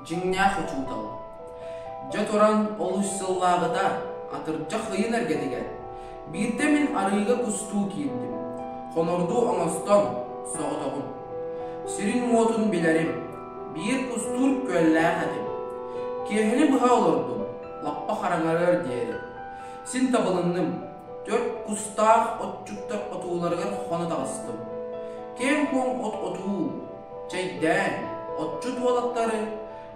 Дьиҥнээх учуутал. Дьэ туран олус сыллааҕыта, атырдьах ыйын эргэтигэр, биирдэ мин арыыга кустуу киирдим. Хонордуу оҥостон, соҕотоҕун. Сирин-уотун билэрим, биир кустуур күөллээх этим. Киэһэни быһа олордум, лаппа хараҥарыар диэри. Син табылынным, түөрт кустаах отчуттар отууларыгар хоно таҕыстым. Киэҥ-куоҥ от отуу, чэйдээн, отчут уолаттары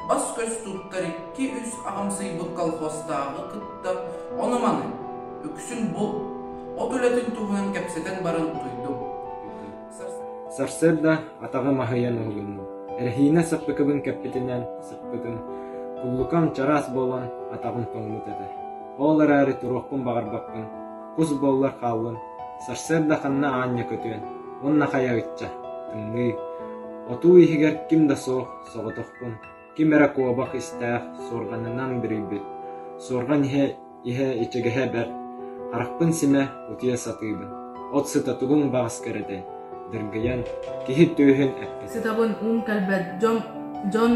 бас-көс туттар икки-үс аҕамсыйбыт колхозтааҕы кытта ону-маны, үксүн бул, от үлэтин туһунан кэпсэтэн баран утуйдум. Сарсыарда атаҕым аһыйан уһугуннум. Эрэһиинэ саппыкыбын кэппитинэн сыппытым, куллукам чараас буолан атаҕым тоҥмут этэ. Ол эрээри туруохпун баҕарбаппын, кус буоллар хааллын, сарсыарда ханна аанньа көтүөн, уонна хайа ычча, тымныы. Отуу иһигэр ким да суох, соҕотохпун, ким эрэ куобах истээх суорҕанынан бүрүйбүт, суорҕан иһэ иһэ ичигэһэ бэрт, харахпын симэ утуйа сатыыбын, от сыта тугуҥ баҕас кэрэтэй, дыргыйан, киһи түөһүн эппит. Сытабын уум кэлбэт, дьон, дьон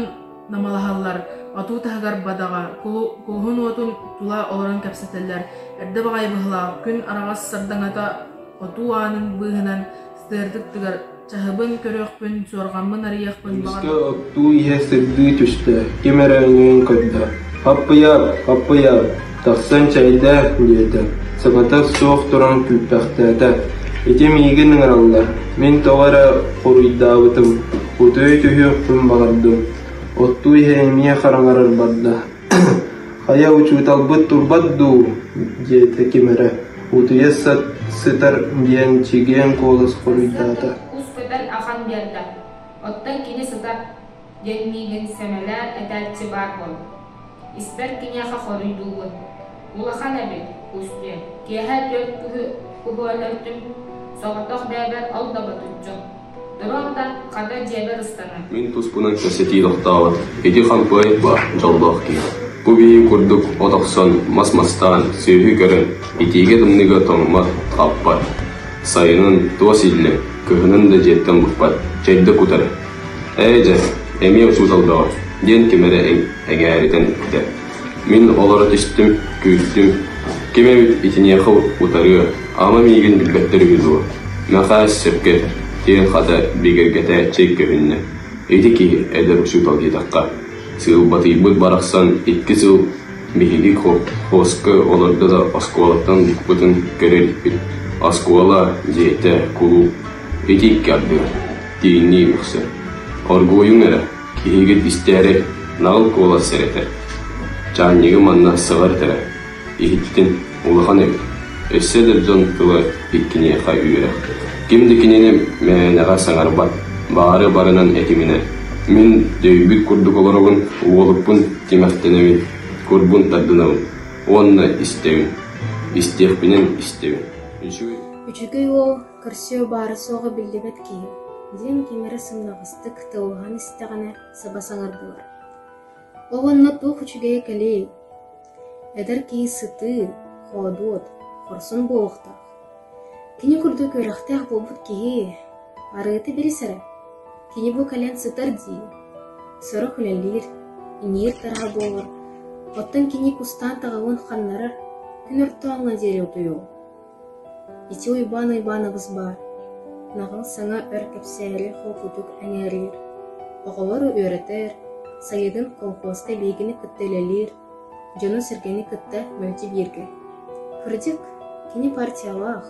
намалаһаллар, отуу таһыгар бадаҕа, кулуһун уотун тула олорон кэпсэтэллэр. Эрдэ баҕайы быһылаах, күн араҕас сардаҥата отуу аанын быыһынан сытыардык тыгар, чаһыбын көрүөхпүн, суорҕаммын арыйыахпын Эмискэ оттуу иһэ сырдыы түстэ, ким эрэ өҥөйөн көрдө: «Хаппыйаап, хаппыйаап, тахсан чэйдээ» диэтэ, саҥата суох туран күүппэхтээтэ. Ити миигин ыҥыраллар, мин тоҕо эрэ хоруйдаабытым, утуйа түһүөхпүн баҕардым. Оттуу иһэ эмиэ хараҥарар барда. «Хайа учууталбыт турбат дуу?» диэтэ ким эрэ, утуйа сытар диэн чэгиэн куолас хоруйдаата. Кус көтөн ахан биэрдэ, оттон кини сытар диэн миигин сэмэлээн этээччи баар буолла. Испэр киниэхэ хоруйдуубун: «Улахан эбит, кус диэн, киэһэ түөрт куһу өлөртүм, соҕотох бэйэбэр ол да ботуччу. Доруота, хата дьиэбэр ыстанар». Мин туспунан кэпсэтии тохтообот, ити хампыай баар дьоллоох киһи. Бу биһиги курдук от охсон, мас мастаан, сүөһү көрөн, итиигэ-тымныыга тоҥмот, хаппат. Сайынын туос иллэҥ, кыһынын да дьиэттэн быкпат, чэйдэ кутар. Ээ дьэ, эмиэ учуутал бөҕө, диэн ким эрэ эҥээритэн эттэ. Мин олоро түстүм, күүттүм. Ким эбит итиниэхэ утарыа, ама миигин билбэттэр үһү дуо? Мэхээс сөпкө этэр, диэн хата бигэргэтээччи көһүннэ. Ити киһи эдэр учуутал диэтэххэ, сыылбатыйбыт барахсан икки сыл биһиги хоско олордо да оскуолаттан букпутун көрө иликпит. Оскуола, дьиэтэ, кулууп ити икки ардыгар тииҥнии үксэ. Оргууйуҥ эрэ, киһигит истээри наҕыл куолас сэрэтэр. Чаанньыгы манна саҕар этэрэ, иһиттин, улахан эбит. Өссө эдэр дьон тыла иккиниэхэ үөрэх. Ким да кинини мээнэҕэ саҥарбат, баары барынан этиминэ. Мин дөйбүт курдук олоробун, уолукпун тимэхтэнэбин, курбун тардынабын уонна истэбин. Истиэхпинэн истэбин. Үчүгэй Үчүгэй уол көрсүө баара-суоҕа биллибэт киһи, диэн ким эрэ сымнаҕастык тыллаһан истэҕинэ саба саҥардылар. Ол онно туох үчүгэйэ кэлиэй? Эдэр киһи сытыы, хоодуот, хорсун буолуохтаах. Кини курдук үөрэхтээх буолбут киһи, арыыта бэрис эрэ, кини бу кэлэн сытар дии, сорох үлэлиир, иҥиир тараһа буолар, оттон кини кустаан таҕылын ханнарар, күн ортооҥҥо диэри утуйуо. Ити Уйбаан Уйбаанабыс баар, наҕыл саҥа өр кэпсээри холкутук эҥээриир, оҕолору үөрэтэр, сайынын колхуоска биһигини кытта үлэлиир, дьону-сэргэни кытта мэлдьи бииргэ. Кырдьык, кини партиялаах,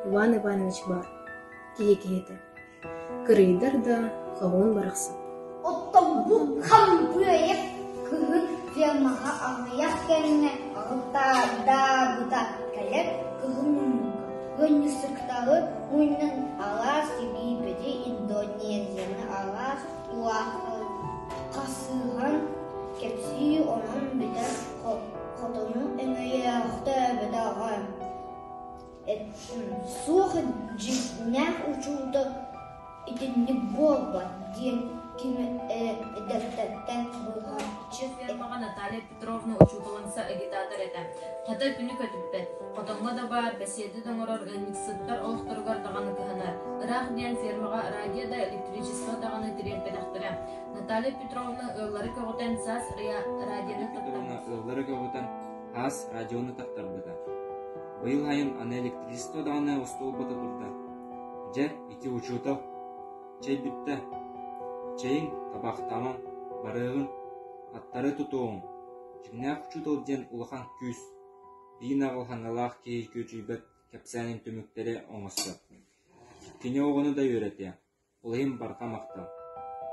Иван Иванович баар, киһи киһитэ. Кырыйдар да, хоһуун барахсан. Оттон бу Хампыайап кыһын фермаҕа аҕыйах кэмҥэ алтаардаабыта кэлэр кыһыл муннукка ыанньыксыттары мунньан араас Египети, Индонезияны араас улаахтары хасыһан кэпсии онон бүтэр хотону өҥөйөөхтөөбөтөҕө Суох дьиҥнээх учуутал итинник буолбат диэн Ким эрэ эдэрдэртэн быыһааччы Фермаҕа Наталья Петровна учууталымса агитатор этэ. Хата күнү көтүппэт, хотоҥҥо да баар, бэсиэдэ да оҥорор ыанньыксыттар олохторугар даҕаны кыһанар. Ыраах диэн фермаҕа радио да, электричество даҕаны тириэрпэтэхтэрэ. Наталья Петровна ыаллары көҕүтэн саас радионы Петровна ыаллары көҕүтэн саас радионы тартарбыта. Быйыл сайын аны электричество даҕаны остуолбата турда. Дьэ, ити учуутал Чэй бүттэ, чэйиҥ, табаахтаамаҥ, барыаҕыҥ, аттары тутуоҕуҥ, дьиҥнээх учуутал диэн улахан күүс, биир наҕыл хаҥалаах киһи күөдьүйбэт кэпсээнин түмүктэри оҥостор. Кини оҕону да үөрэтиэ, ол иһин барҕа махтал.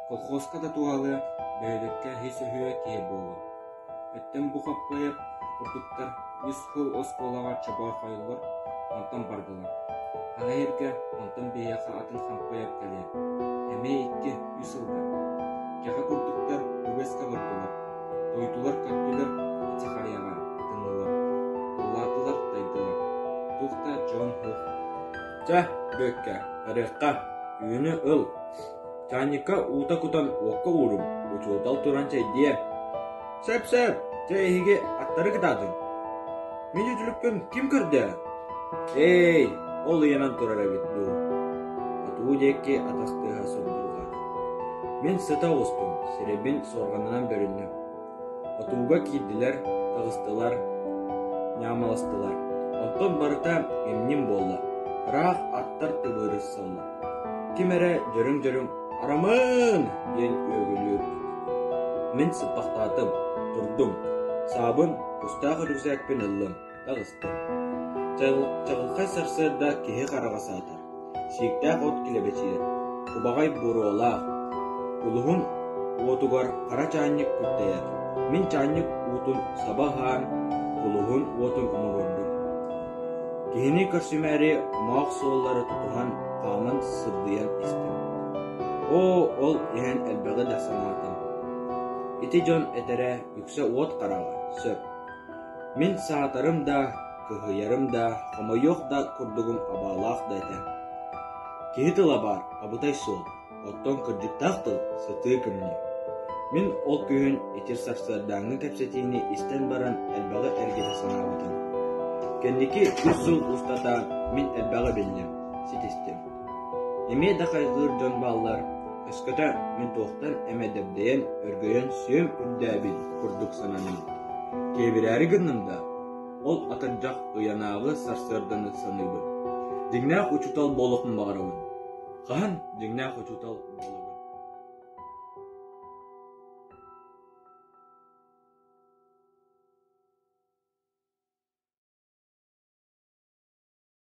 Колхозка да туһалыа, бөһүөлэккэ ис өһүө киһи буолуо. Өттөн бу хаппайар курдуктар үс сыл оскуолаҕа чобоохойоллор, онтон бардылар. Хана иһиргэ, онтон биһиэхэ атын хампайар кэлиэ. Эмиэ икки, үс сылга. Кэҕэ курдуктар үгэскэ олордулар. Тойдулар-көттүлэр, ити харыйаҕа ытыннылар. Ыллаатылар, тайдылар. Туох да дьон суох. Чэ, Бүөккэ, барыахха, үүнү ыл. Чаанньыкка уута кутан уокка ууруҥ, учуутал туран чэйдиэ. Сөп-сөп, чэ эһиги аттары кытаатыҥ. Мин үтүлүкпүн ким көрдө? Ээй, ол ыйанан турар эбит дуу. Отуу диэки атах тыаһа сурдурҕаата. Мин сыта оҕустум, сирэйбин суорҕанынан бөрүннүм. Отууга киирдилэр, таҕыстылар, ньаамаластылар. Онтон барыта имньим буолла, ыраах аттар тыбыырыссаллар. Ким эрэ дьөрүҥ-дьөрүҥ «Арамыын!» диэн үөгүлүүр. Мин сыппахтаатым, турдум, саабын, кустаах үрүсээкпин ыллым, таҕыстым. Чаҕылхай сарсыарда киһи хараҕа саатар, сииктээх от килэбэчийэр, кубаҕай буруолаах, кулуһун уотугар хара чаанньык күртэйэр. Мин чаанньык уутун саба ыһаан, кулуһун уотун умуруордум. Киһини көрсүмээри моох суоллары тутуһан, хааман сыбдыйан истим. Оо, ол иһэн элбэҕи да санаатым. Ити дьон этэрэ үксэ уот хараҕа, сөп. Мин саатарым да, кыһыйарым да, хомойуох да курдугум абаалаах да этэ. Киһи тыла баар, абытай суол, оттон кырдьыктаах тыл сытыы кымньыы. Мин ол күһүн ити сарсыардааҥҥы кэпсэтиини истэн баран элбэҕи эргитэ санаабытым. Кэнники үс сыл устата мин элбэҕи биллим, ситистим. Эмиэ да хайҕыыр дьон бааллар, өскөтө мин туохтан эмэ дэбдэйэн, өргөйөн сүөм үрдээбит курдук сананым. Киэбирээри гынным да, ол атырдьах ыйанааҕы сарсыарданы саныыбын. Дьиҥнээх учуутал буолуохпун баҕарабын. Хаһан дьиҥнээх учуутал буолабын?